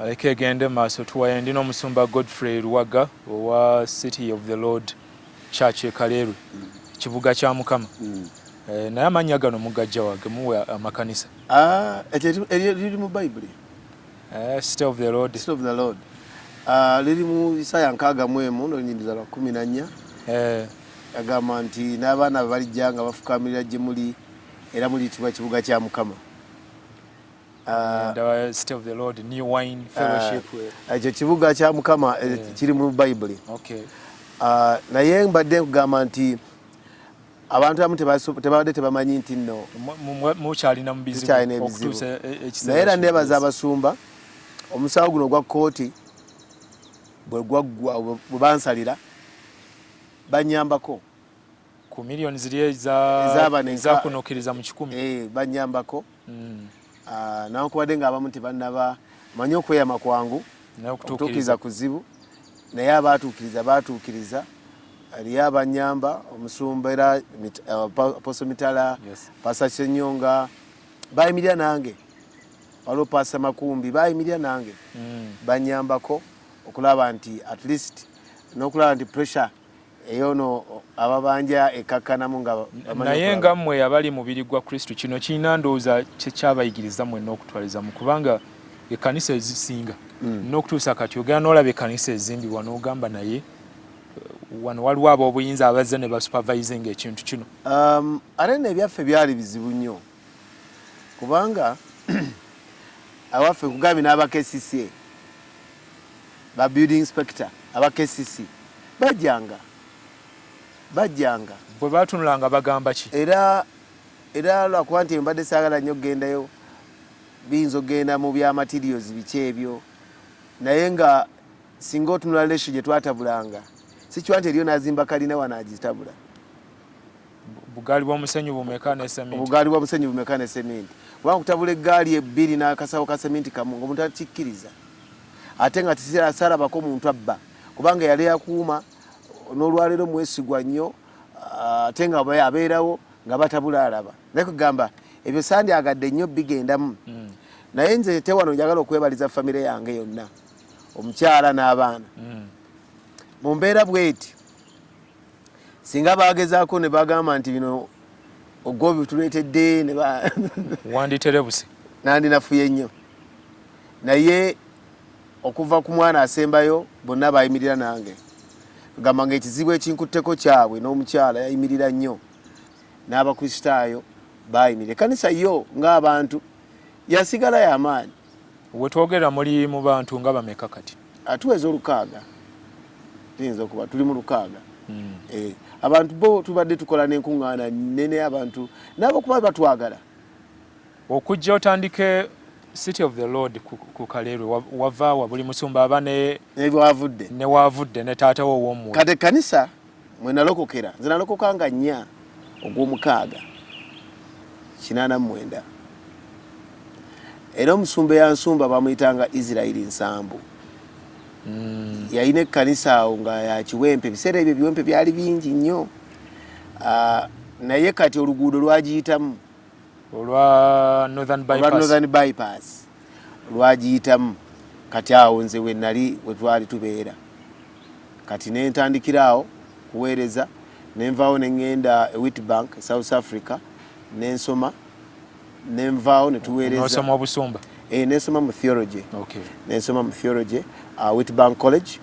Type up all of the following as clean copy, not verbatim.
Aleke egende maaso. Tuwaye ndi n'omusumba Godfrey Luwaga owa City of the Lord Church e Kaleerwe, ekibuga kya Mukama. Naye amannya gano mugajja wa gemuwe amakanisa? Ah, ekyo liri mu Bayibuli. City of the Lord. City of the Lord. Liri mu Isaaya 61 n'olunyiriri lwa 14. Agamba nti n'abaana balijja nga bafukamirira gye muli, era muliyitibwa kibuga kya Mukama. Ndaba City of the Lord, New Wine Fellowship. Ekyo kibuga kya Mukama, kiri mu Bayibuli. Naye mbadde nkugamba nti abantu abamu tebabadde tebamanyi nti nno mukyalina mu bizibu tukyalina ebizibu. Okutuusa ekiseera Naye era kino. Neebaza abasumba. Omusango guno ogwa kkooti bwe gwaggwa, bwe bansalira, banyambako ku miliyoni ziri Ez'abano ezakunuukiriza mu 100. Banyambako. Nawankubadde ng'abamu tebannaba manyi okweyama kwangu Naye okutuukiriza. Okutuukiriza kuzibu, naye abaatuukiriza baatuukiriza. Eriyo abanyamba, omusumba era Apostle Mitala, Pastor Senyonga bayimirira nange, waliwo Pastor Makumbi bayimirira nange, banyambako okulaba nti at least n'okulaba nti pressure eyono ababanja ekakkanamu nga bamanyi Naye okulaba. Nga mmwe abali mubiri gwa Kristo, kino kirina ndowooza kyekyabayigiriza mwenna okutwalizamu, kubanga ekkanisa ezisinga n'okutuusa kati ogenda n'olaba ekkanisa ezimbibwa n'ogamba, naye wano waliwo ab'obuyinza abazze ne basupervising ekintu kino. Ate nno ebyaffe byali bizibu nnyo, kubanga awaffe kugambye n'aba KCCA, ba building inspector aba KCC bajjanga. Bwe batunulanga bagamba ki? Era lwakuba nti mbadde saagala nnyo okugendayo, biyinza okugenda mu bya materials biki ebyo, naye nga singa otunula ratio gye twatabulanga, sikiwa nti eriyo n'azimba kalina wano agitabula. Bugaali bw'omusenyu bumeka ne seminti? Obugaali bw'omusenyu bumeka ne seminti, kubanga okutabula eggaali ebbiri n'akasawo ka seminti kamu ng'omuntu akikkiriza, ate nga tisaalabako muntu abba, kubanga yali akuuma n'olwaleero mwesigwa nnyo, ate nga abeerawo nga batabula alaba. Naye kugamba ebyo sandyagadde nnyo bigendamu. Naye nze te wano njagala okwebaliza famire yange yonna, omukyala n'abaana. Mu mbeera bweti, singa bagezaako ne bagamba nti bino ogwo bituleetedde ne Wanditerebuse. Nandinafuye nnyo, naye okuva ku mwana asembayo bonna bayimirira nange, gamba nga ekizibu ekinkutteko kyabwe, n'omukyala yayimirira nnyo, n'Abakristaayo bayimirira. Ekkanisa yo ng'abantu yasigala y'amaanyi. Wetwogera muli mu bantu nga bameka kati? Atuweza 600, tuyinza okuba tuli mu 600. Abantu bo tubadde tukola n'enkuŋŋaana nnene, abantu n'abokuba batwagala. Okujja otandike City of the Lord ku Kaleerwe, wavaawa? Buli musumba aba ne Nebwavudde. Ne waavudde ne taata wo ow'omwoyo. Kati ekkanisa mwe nalokokera, nze nalokoka nga 4 ogw'omukaaga 89, era omusumba eyansumba bamuyitanga Isirairi Nsambu. Yalina ekkanisa awo nga ya Kiwempe. Ebiseera ebyo ebiwempe byali bingi nnyo. Naye kati oluguudo lwagiyitamu. Olwa Northern Olwa Bypass. Northern Bypass lwagiyitamu. Kati awo nze we nali, we twali tubeera. Kati ne ntandikira awo kuweereza, ne nvaawo ne ŋŋenda e Witbank, South Africa, ne nsoma, ne nvaawo ne tuweereza. N'osoma obusumba? Ne nsoma mu theology. Ne nsoma mu theology, Witbank College,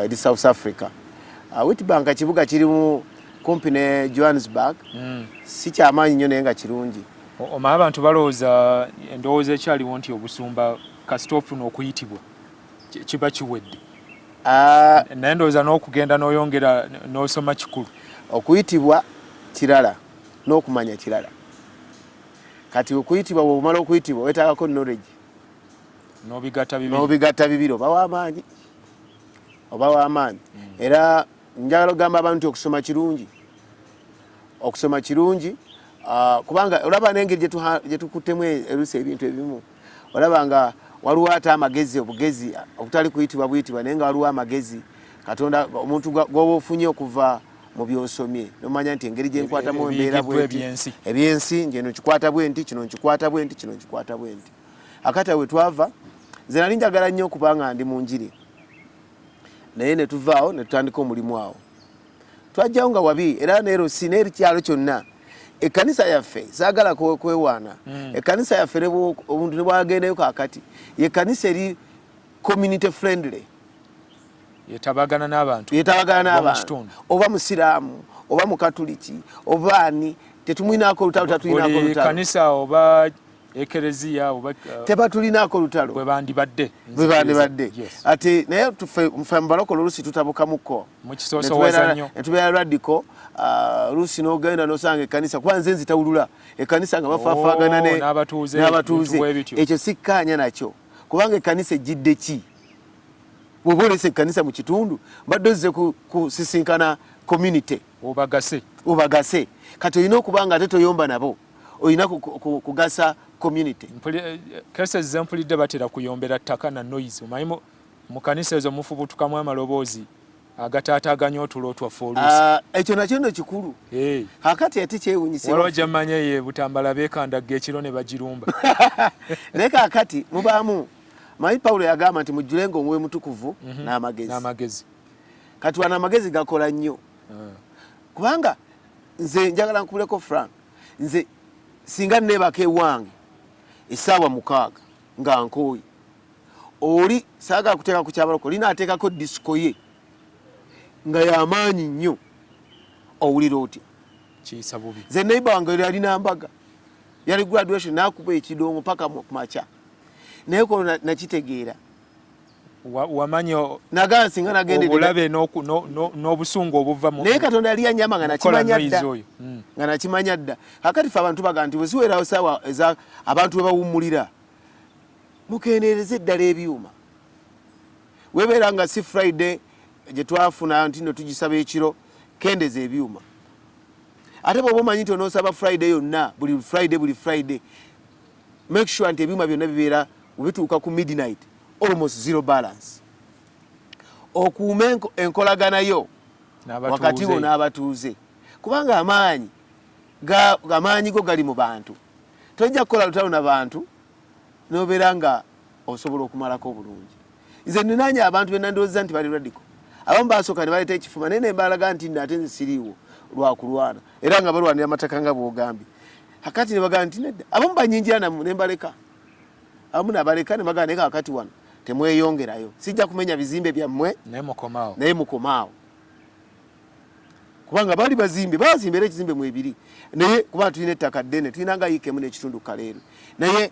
eri South Africa. Witbank kibuga kirimu kumpi ne Johannesburg. Si kyamaanyi nnyo, naye nga kirungi. Omanyi abantu balowooza, endowooza ekyaliwo nti obusumba kasita ofuna okuyitibwa kiba kiwedde. Naye ndowooza n'okugenda n'oyongera n'osoma kikulu. Okuyitibwa kirala n'okumanya kirala. Kati okuyitibwa, bw'omala okuyitibwa weetaagako knowledge. N'obigatta bibiri. N'obigatta bibiri, oba w'amaanyi oba w'amaanyi. Era njagala okugamba abantu nti okusoma kirungi, okusoma kirungi, kubanga olaba n'engeri gye tukuttemu eruusi ebintu ebimu, olaba nga waliwo ate amagezi, obugezi obutali kuyitibwa buyitibwa, naye nga waliwo amagezi Katonda omuntu gw'oba ofunye okuva mu by'osomye, nomanya nti engeri gye nkwatamu embeera Ebiyigiddwa bwenti, ebyensi. Ebyensi njeno nkikwata bwe nti, kino nkikwata bwe nti, kino nkikwata bwe nti. Akati awo we twava, Nze nali njagala nnyo okuba nga ndi mu njiri, naye ne tuvaawo ne tutandika omulimu awo. Twajjawo nga wabi era ne LC n'ekyalo kyonna. Ekkanisa yaffe saagala kwewaana. Ekkanisa yaffe omuntu ne bwagendayo kaakati, ye kkanisa eri community friendly. Yetabagana n'abantu. Yetabagana n'abantu, oba musiraamu oba mukatuliki oba ani, tetumwinaako olutalo, tatulinaako olutalo. Kanisa oba ekereziya oba tebatulinaako lutalo. Bwe bandibadde. Bwe bandibadde. Ate naye ffe mubalokole oluusi tutabukamukko. Mukisosowaza nnyo. Netubeera radical oluusi n'ogenda n'osanga ekkanisa, kuba nze nzitawulula ekkanisa nga bafaafagana oh, n'abatuuze. N'abatuuze. Ekyo sikkaanya nakyo, kubanga ekkanisa ejjidde ki? Bw'oba olese ekkanisa mu kitundu, mbadde ozze kusisinkana community. Obagase. Obagase. Kati olina okuba nga ate toyomba nabo, olina kugasa community. Cases zempulidde, batera kuyombera ttaka na noise. Omanyi mu kanisa ezo mufubutukamu amaloboozi agataataganya otulo twaffe oluusi. Ah, ekyo nakyo nno kikulu. Kakati ate kyewunyisa. Waliwo gyemmanya ye Butambala, beekandagga ekiro ne bagirumba. Naye kakati mubaamu, manyi Pawulo yagamba nti mujjulenga Omwoyo Mutukuvu n'amagezi. N'amagezi. Kati wano amagezi gakola nnyo, kubanga nze njagala nkubuleko, Frank, nze singa neebaka ewange essaawa 6 nga nkooye, oli saagala kuteeka ku kyabaloko, olina ateekako disco ye nga yamaanyi nnyo, owulira otya? Kiyisa bubi. Nze neighbor wange yalina mbaga, yali graduation, nakuba ekidongo paka ku makya, naye kono nakitegeera. Wamanya. Nagamba singa nagendedde obulabe n'obusungu obuva mu Naye Katonda yali yanyamba nga mukola nakimanya noise dda. Oyo. Nga nakimanya dda. Kakati fe abantu baga nti bweziwerawo saawa eza abantu we bawummulira, mukendeereze eddala ebyuma. Webeera nga si Friday gye twafuna nti no tugisaba ekiro, kendeza ebyuma. Ate bw'oba omanyi nti onoosaba Friday yonna, buli Friday, buli Friday, make sure nti ebyuma byonna bibeera bituuka ku midnight almost zero balance, okuume enkolagana yo wakati wo n'abatuuze, kubanga amaanyi go gali mu bantu. Tojja kukola lutalo na bantu nobeera nga osobola okumalako obulungi. Nze ninanye abantu benandowooza nti bali radical, abamu basooka ne baleeta ekifuma, naye nembalaga nti nno ate nze siriiwo lwakulwana, era nga balwanira amataka nga bwogambye. Kakati ne bagamba nti nedda, abamu banyingira namu nembaleka, abamu nabaleka ne bagamba, naye kakati wano temweyongerayo, sijja kumenya bizimbe byammwe. Naye mukomaawo. Naye mukomaawo, kubanga baali bazimbe, bazimba era ekizimbe mwebiri, naye kubanga tulina ettaka ddene, tulina nga yiika emu n'ekitundu kaleero, naye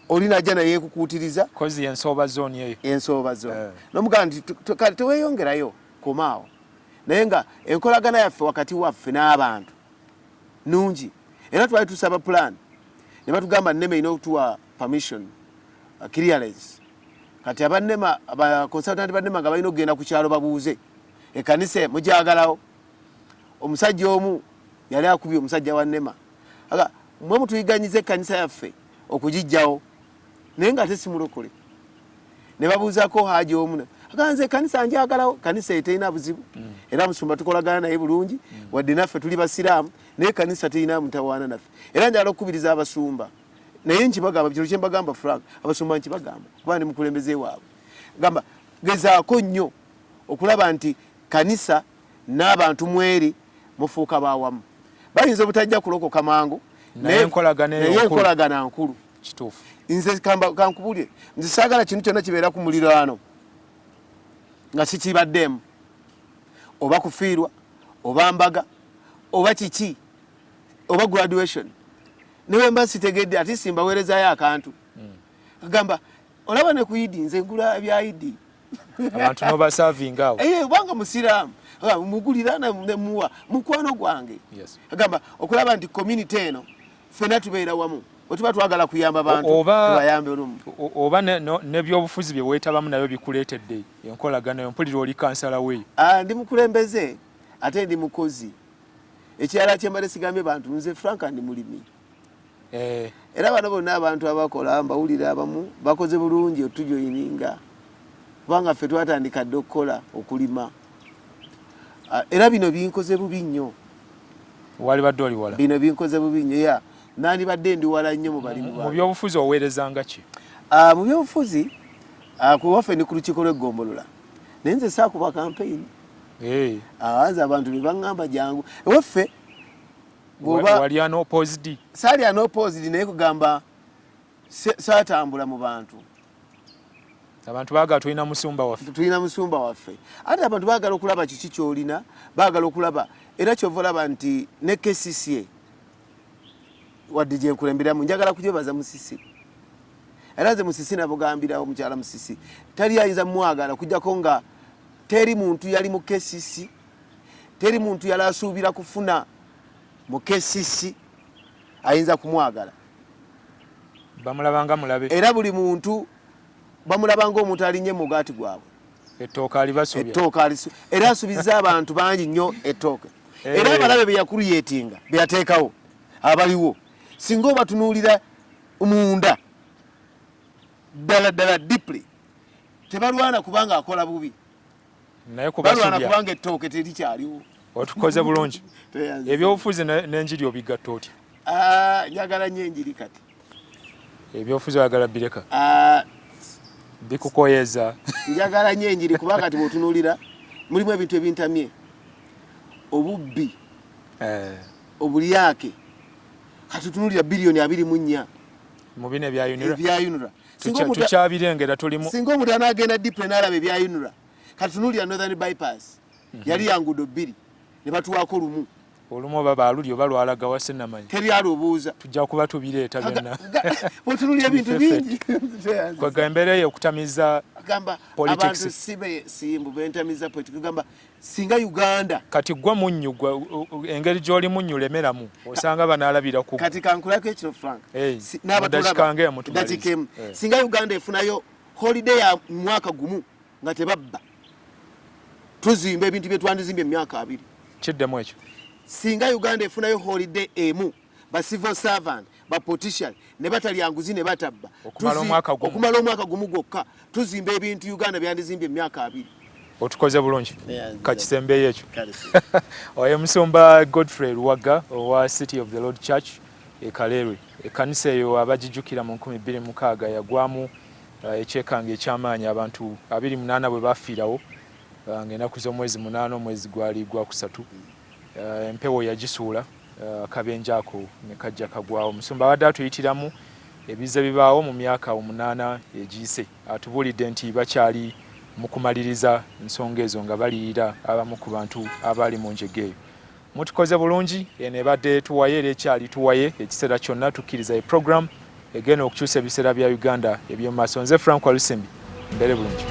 oli najja naye yekukuutiriza. Kozi ensooba zone eyo. Ensooba zone. Nomugamba nti kale teweyongerayo, komaawo. Naye nga enkolagana yaffe wakati waffe n'abantu nungi. Era twali tusaba plan ne batugamba NEMA erina okutuwa permission, clearance. Kati abanema, ba consultant ba NEMA nga balina okugenda ku kyalo babuuze ekkanisa mujagalawo. Omusajja omu yali akubye omusajja wa NEMA, aga mwe mutuyiganyiza ekkanisa yaffe okugijjawo, naye nga ate simulokole. Ne babuuzaako haji omu, aga nze ekkanisa njagalawo, kanisa eyo terina buzibu, era musumba tukolagana naye bulungi, wadde naffe tuli basiraamu, naye kanisa terina mutawaana naffe. Era njagala okukubiriza abasumba, naye nkibagamba kino kyembagamba, Frank, abasumba nkibagamba kuba ndi mukulembeze waabwe, gamba gezaako nnyo okulaba nti kanisa n'abantu mweri mufuuka bawamu. Bayinza obutajja kulokoka mangu, naye enkolagana eyo naye nkulu. Enkolagana nkulu. Kituufu. Nze kankubulye, nze saagala kintu kyonna kibeera ku muliraano nga sikibaddemu, oba kufiirwa oba mbaga oba kiki oba graduation, newe mba sitegedde, ate simbaweerezayo akantu. Agamba olaba ne ku Idi nze ngula ebya Idi. Abantu nobasavinga awo. Eh, obanga musiraamu mugulira nemuwa mukwano gwange. Agamba okulaba nti community eno ffena tubeera wamu, wetuba twagala kuyamba bantu, tubayambe olumu. Oba n'ebyobufuzi bye weetabamu nabyo bikuleetedde enkolagana yo. Mpulira oli kansala weeyo. Ah, ndi mukulembeze ate ndi mukozi. Ekirala kyembadde sigambye bantu, nze Frank ndi mulimi. Era bano bonna abantu abakola mbawulira, abamu bakoze bulungi otujoyininga, kubanga ffe twatandika dde okukola okulima. Ah, era bino binkoze bubi nnyo. Wali badde oli wala. Bino binkoze bubi nnyo, ya nandibadde ndi wala nnyo mu balimi. Mu byobufuzi oweerezanga ki? Ah, mu byobufuzi Ah, ku waffe ndi ku lukiiko lw'eggombolola naye nze saakuba kampeyini. Awanze abantu be baŋŋamba jangu ewaffe. Bw'oba wali unopposed? Saali unopposed, naye kugamba saatambula mu bantu. Abantu baagala tulina musumba waffe. Tulina musumba waffe. Ate abantu baagala okulaba kiki kyolina, baagala okulaba. Era kyova olaba nti ne KCCA wadde gyenkulemberamu, njagala kugyebaza Musisi. Era nze Musisi nabugambirawo, mukyala Musisi tali ayinza mumwagala kujjako nga teri muntu yali mu KCC, teri muntu yali asuubira kufuna mu KCC ayinza kumwagala. Bamulabanga mulabe. Era buli muntu bamulabanga omuntu alinye mugaati gwabwe. Ettooke alibasubya. Ettooke alisu era asubizza abantu bangi nnyo ettooke. Era abalabe be yakuruyetinga, be yateekawo abaliwo, singa obatunuulira munda ddala ddala deeply, tebalwana kubanga akola bubi, naye balwana kubanga ettooke terikyaliwo. Otukoze bulungi. Ebyobufuzi n'enjiri obigatta otya? Ah, njagala nnyo enjiri kati. Ebyobufuzi oyagala bireka? Ah, bikukoyeza? Njagala nnyo enjiri kuba kati bw'otunuulira mulimu ebintu ebintamye, obubbi, obulyake. Kati tunuulira biliyoni 24 mu bino ebya UNRA. Ebya UNRA. Tukyabirengera tulimu. Singa omuntu anaagenda deeply n'alaba ebya UNRA, kati tunuulira Northern Bypass, yali ya nguudo bbiri ne batuwaako lumu. Olumu oba baaluli oba lwalagawa sinnamanyi. Teri alubuuza. Tujja kuba tubireeta byonna. Bw'otunuulira ebintu bingi. Kwega embeera eyo okutamiza gamba politics. Abantu si besimbu bentamiza politics, gamba singa Uganda Kati gwe munnyu gwe engeri gy'oli munnyu lemeramu osanga banaalabira ku Kati kankulako ekiro, Frank. Hey, n'abatulaba- mu dakiika ng'emu tumalirize. Dakiika emu. Singa Uganda efunayo holiday ya mwaka gumu nga tebabba, tuzimba ebintu bye twandizimbye emyaka 20. Kiddemu ekyo. Singa Uganda efunayo holiday emu, ba civil servant, ba politician ne batalya nguzi ne batabba Okumala omwaka gumu. Okumala omwaka gumu gwokka, tuzimba ebintu Uganda byandizimbye emyaka 20. Otukoze bulungi. Yeah, Kakisembeyo ekyo. Oyo musumba Godfrey Luwaga owa City of the Lord Church e Kalerwe. Ekkanisa eyo abagijjukira mu 2006 yagwamu ekyekanga eky'amaanyi, abantu 28 bwe bafiirawo, ng'ennaku z'omwezi 8 omwezi gwali gwakusatu. Empewo yagisuula, akabenje ako ne kajja kagwawo. Omusumba abadde atuyitiramu ebizze bibaawo mu myaka 8 egiyise. Atubuulidde nti bakyali mu kumaliriza nsonga ezo nga baliyirira abamu ku bantu abaali mu njega eyo. Mutukoze bulungi. Eno ebadde Tuwaye era ekyali Tuwaye ekiseera kyonna. Tukkiriza e program egenda okukyusa ebiseera bya Uganda eby'omu maaso. Nze Frank Walusimbi, mbeere bulungi.